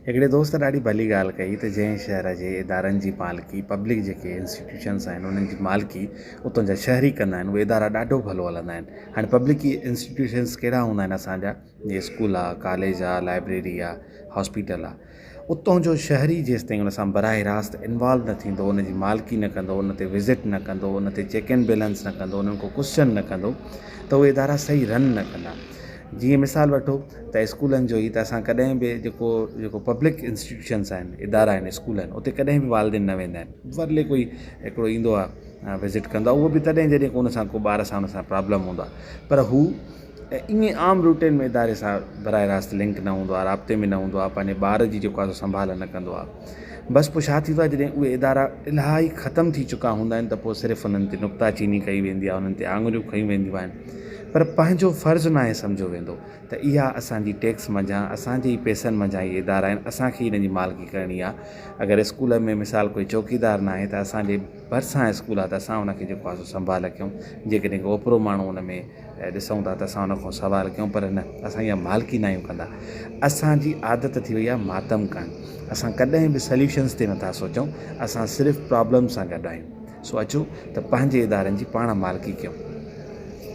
هڪڙي دوست ڏاڍي ڀلي ڳالهه ڪئي ته جنهن شهر جي ادارن جي مالڪي پبلڪ جيڪي انسٽيٽيوشنس آهن انهن جي مالڪي اتان جا شهري ڪندا آهن اهي ادارا ڏاڍو ڀلو هلندا آهن. هاڻي پبلڪ انسٽيٽيوشنس ڪهڙا هوندا آهن اسان جا جيئن اسڪول آهي ڪاليج آهي لائبريري آهي هاسپيٽل آهي اتان جو شهري جيستائين ان سان براهه راست انوالو نه ٿيندو ان جي مالڪي نه ڪندو ان تي وزٽ نه ڪندو ان تي چيڪ اينڊ بيلنس نه ڪندو انهن کان ڪوشچن نه ڪندو ته اهي ادارا صحيح رن نه ڪندا. جيئن مثال وٺو ته اسڪولن جو ئي ته اسان ڪڏهن به جيڪو جيڪو پبلڪ انسٽيٽيوشنس آهن ادارا آهن اسڪول آهن اتي ڪڏهن به والدين نه ويندا آهن ورلي ڪوئي هڪڙو ايندو آهي وزٽ ڪندو آهي اهو به تڏهن جڏهن ڪو ان سان ڪو ٻار سان ان سان پرابلم هوندو آهي پر هو ائين عام روٽين ۾ اداري سان براهه راست لنڪ نه هوندو آهي رابطي ۾ نه هوندو آهي پنهنجي ٻار جي جيڪو آهي سو سنڀال نه ڪندو آهي بس پوء ڇا ٿيندو آهي جڏهن اهي ادارا الاهي ختم ٿي چڪا هوندا آهن ته پوء صرف انهن تي نقطه چيني ڪئي ويندي آهي انهن تي آڱريون کنيون وينديون آهن پر پنهنجو فرض ناهي سمجهيو ويندو ته اها اسان جي ٽيڪس منجهان اسان جي ئي پئسن منجهان اهي ادارا آهن اسان کي ئي انهن جي مالڪي ڪرڻي آهي اگر اسڪول ۾ مثال ڪوئي چوڪيدار ناهي ته اسان جي ڀرسان اسڪول آهي ته اسان ان کي جيڪو آهي سو سنڀال ڪيون جيڪڏهن ڪو اوپرو ماڻهو ان ۾ ڏسون ٿا ته اسان ان کان سوال ڪيون پر نه اسان اها مالڪي ناهيون ڪندا اسان جي عادت ٿي وئي آهي ماتم ڪرڻ اسان ڪڏهن به سليوشنس تي نٿا سوچون اسان صرف پرابلم سان گڏ آهيون سو اچو ته پنهنجي ادارن جي پاڻ مالڪي ڪيون.